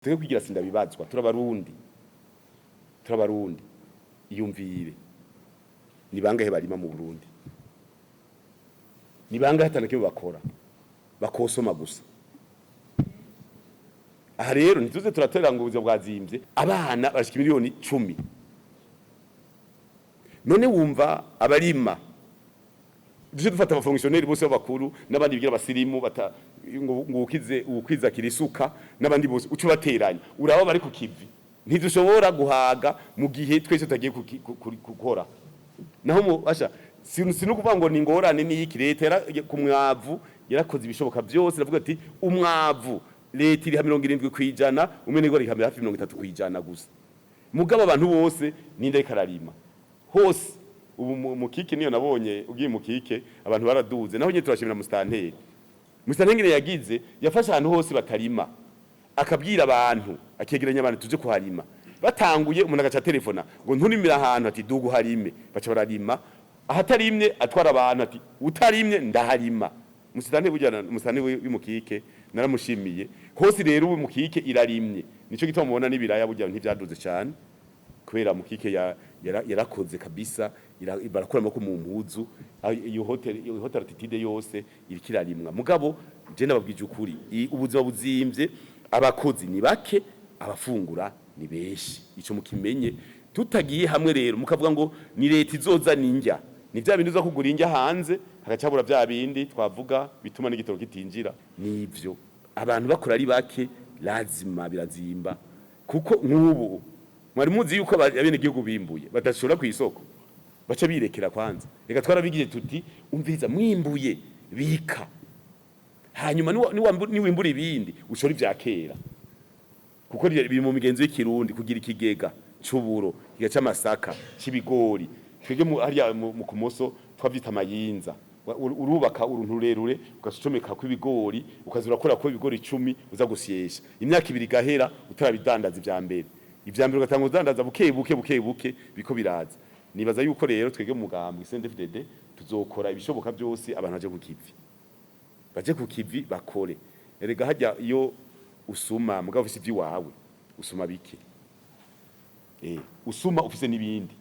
Twe kwigira sindabibazwa, turabarundi, turabarundi. Iyumvire, ni bangahe barima mu Burundi? Ni bangahe atana kimwe bakora, bakosoma gusa? Aha rero ntituze turatera ngo ubuzima bwazimvye. Abana bashika miliyoni 10. None wumva abarima, duje dufata aba fonctionnaires bose b'abakuru n'abandi bigira abasirimu bata ngo ukize ukwiza kirisuka n'abandi bose uco bateranya, uraba bari ku kivi. Ntidushobora guhaga mu gihe twese tutagiye gukora. Naho mu basha si no kuvuga ngo ni ingorane ni iki. Leta ku mwavu yarakoze ibishoboka byose. Iravuga ati umwavu leta iriha 70%, umwe ariha hafi 30% gusa. Mugabo abantu bose ninde ariko ararima hose ubu? Mu kike niyo nabonye, ugiye mu kike abantu baraduze. Naho nyine turashimira musitanteri. Musitanteri ngene yagize, yafashe ahantu hose batarima, akabwira abantu, akegeranya abantu, tuje kuharima. Batanguye, umuntu agaca telefona ngo nturimire ahantu, ati dugu harime, baca bararima. Ahatarimye atwara abantu, ati utarimye ndaharima. Musitanteri burya, musitanteri w'imukike naramushimiye. Hose rero ubu mukike irarimye, nico gituma mubona n'ibiraya burya ntivyaduze cyane, kubera mukike yarakoze kabisa, barakura amaboko mu mpuzu. Iyo hotel, iyo hotel altitude yose iriko irarimwa. Mugabo je nababwije ukuri, ubuzima buzimvye, abakozi ni bake, abafungura ni benshi. Ico mukimenye. Tutagiye hamwe rero mukavuga ngo ni leta izoza ninjya, ni vya bindi uza kugura injya hanze, hagacabura vya bindi twavuga bituma n'igitoro kitinjira. Nivyo, abantu bakora ari bake, lazima birazimba. Kuko nk'ubu mwari muzi yuko abenegihugu bimbuye badashora ku isoko, baca birekera kwanza. Reka twarabigiye tuti umviriza, mwimbuye bika, hanyuma niwimbura ibindi ushora ivya kera, kuko biri mu migenzo y'ikirundi kugira ikigega c'uburo, ikigega c'amasaka, c'ibigori. Twebwe hariya mu kumoso twavyita amayinza. Urubaka uruntu rurerure, ugacomeka kw'ibigori, ukaza urakora ko ibigori 10 uza gusyesha. Imyaka 2 igahera utarabidandaza ivya mbere. Ivya mbere ugatanga udandaza buke buke buke buke, biko biraza. Nibaza yuko rero twebwe mu mugambwe CNDD-FDD tuzokora ibishoboka byose abantu baje ku kivi, baje ku kivi bakore. Erega hajya iyo usuma mugabo ufise ivy'iwawe, usuma bike, usuma ufise n'ibindi.